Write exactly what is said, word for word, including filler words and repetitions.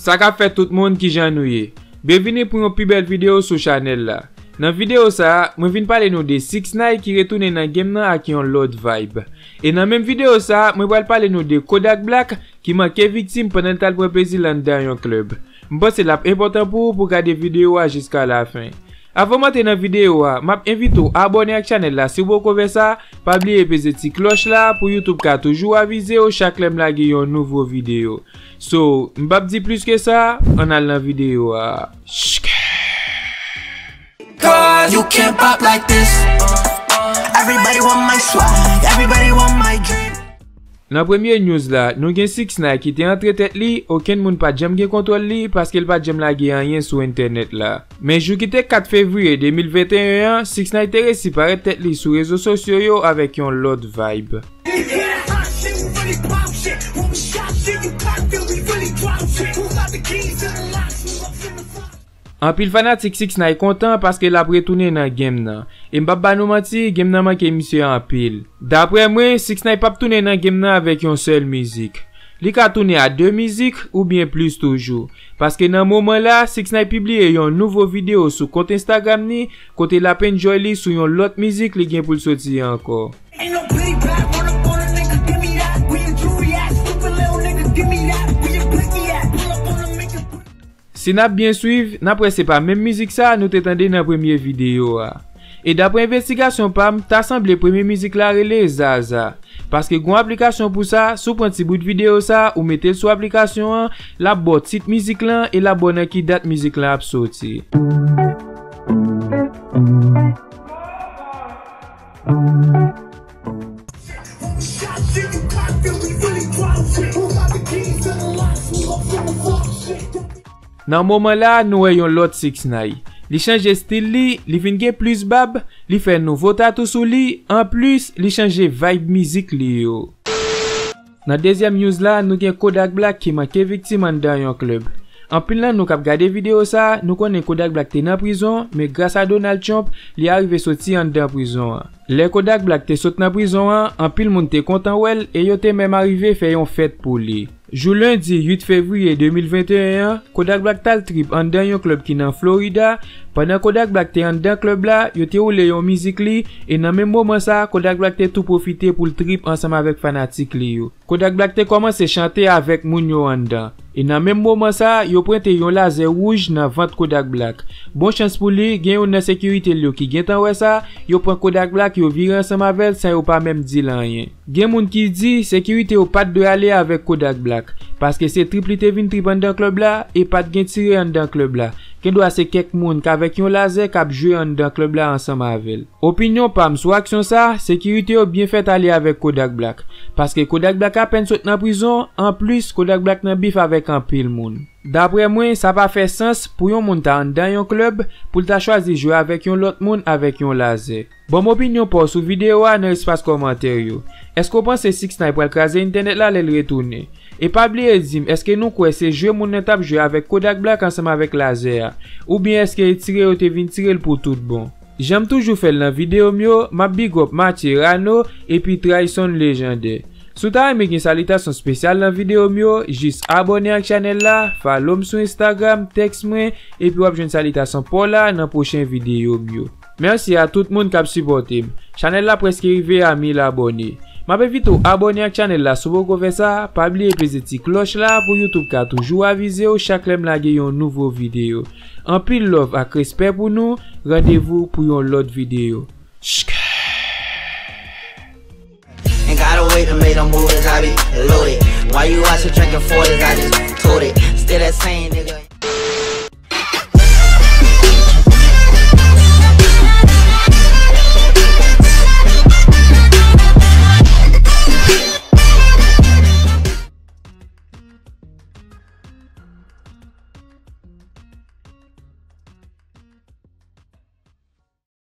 Sa k ap fèt tout moun, kijan nou ye? Byenvini pou yon pi bèl videyo sou chanèl la. Nan videyo sa a, mwen vin pale nou de Six Nine ki retounen nan game nan ak yon lòt vibe. E nan menm videyo sa a, mwen pral pale nou de Kodak Black ki manke viktim pandan l t al pran plezi l anndan yon club. M panse l ap enpòtan pou ou pou gade videyo a jiska lafen. Avan m antre nan videyo a, m ap envite w abòne ak chanèl la si w poko fè sa, pa bliye peze ti klòch la pou YouTube ka toujou avize w chak lè m lage yon nouvo videyo. So, m p ap di plis ke sa, ann al nan videyo a. Cause you can't pop like this. Everybody want my swag, everybody want my drip. Nan premye news la, nou gen Six Nine ki te antre tèt li, okenn moun pa t janm gen kontwòl li paske l pa t janm lage anyen sou entènèt la. Men jou ki te kat fevriye de mil venteyen an, Six Nine te resi parèt tèt li sou rezo sosyo yo avèk yon lòt vibe. Anpil fanatik Six Nine kontan paske l ap retounen nan game nan. E m p ap ba nou manti, game nan manke misye anpil. Daprè mwen, Six Nine p ap tounen nan game nan avèk yon sèl mizik. Li ka tounen a de mizik oubyen plis toujou. Paske nan moman la, Six Nine pibliye yon nouvo videyo sou kont Instagram ni, kote l ap enjoy li sou yon lòt mizik li gen pou l soti ankò. Ain't no pretty black, wanna, wanna nigga, give me that. Where your jewelry at? Stupid little nigga, give me that. Where your blicky at? Pull up on a nigga. Si n ap byen swiv, n ap wè se pa menm mizik sa a nou te tande nan premye videyo a. E daprè envestigasyon pa m, ta sanble premye mizik la rele Zaza. Paske gon aplikasyon pou sa, si w pran ti bout videyo sa a, ou mete l sou aplikasyon an, l ap ba w tit mizik lan e l ap ba w nan ki dat mizik lan ap soti. Nan moman la, nou wè yon lòt Six Nine. Li chanje stil li, li vin gen plis bab, li fè nouvo tatou sou li, anplis, li chanje vibe mizik li yo. Nan dezyèm news la, nou gen Kodak Black ki manke viktim anndan yon club. Anpil nan nou k ap gade videyo sa a, nou konnen Kodak Black te nan prizon, men gras a Donald Trump, li arive soti anndan prizon an. Lè Kodak Black te sot nan prizon an, anpil moun te kontan wè l e yo te menm arive fè yon fèt pou li. Jou lendi uit fevriye de mil venteyen an, Kodak Black t al trip anndan yon club ki nan Florida. Pandan Kodak Black te anndan club la, yo te woule yon mizik li, e nan menm moman sa a, Kodak Black te tou pwofite pou l trip ansanm avèk fanatik li yo. Kodak Black te kòmanse chante avèk moun yo anndan. E nan menm moman sa a, yo pwente yon lazè wouj nan vant Kodak Black. Bon chans pou li, gen youn nan sekirite l yo ki gentan wè sa, yo pran Kodak Black, yo vire ansanm avè l san yo pa menm di l anyen. Gen moun ki di sekirite yo pa t dwe ale avèk Kodak Black, paske se trip li te vin trip anndan club la, e pa t gen tire anndan club la. Gendwa se kèk moun k avèk yon lazè k ap jwe anndan club la ansanm avè l. Opinyon pa m sou aksyon sa, sekirite yo byen fèt ale avèk Kodak Black, paske Kodak Black apèn sot nan prizon, anplis Kodak Black nan bif avèk anpil moun. Daprè mwen, sa pa fè sans pou yon moun ta anndan yon club, pou l ta chwazi jwe avèk yon lòt moun avèk yon lazè. Ban m opinyon pa w sou videyo a nan espas kòmantè yo. Èske w panse Six Nine pral kraze entènèt la lè l retounen? E pa bliye di m, èske nou kwè se jwe moun nan t ap jwe avèk Kodak Black ansanm avèk lazè a? Oubyen èske e tire yo te vin tire l pou tout bon? Jan m toujou fè l nan videyo m yo, m ap big up Mathieu Rano epi Trayson Lejandè. Si w ta renmen gen salitasyon espesyal nan videyo m yo, jis abòne ak chanèl la, follow m sou Instagram, tèks mwen, epi w ap jwenn salitasyon pa w la nan pwochen videyo m yo. Mèsi a tout moun k ap sipòte m. Chanèl la prèske rive a mil abòne. M ap envite w abòne ak chanèl la si w poko fè sa, pa bliye peze ti klòch la pou YouTube ka toujou avize w chak lè m lage yon nouvo videyo. Anpil love ak respè pou nou, randevou pou yon lòt videyo. Ain't gotta wait to make them moves, I be loaded. Why you out here drinking forties? I just told it. Still that same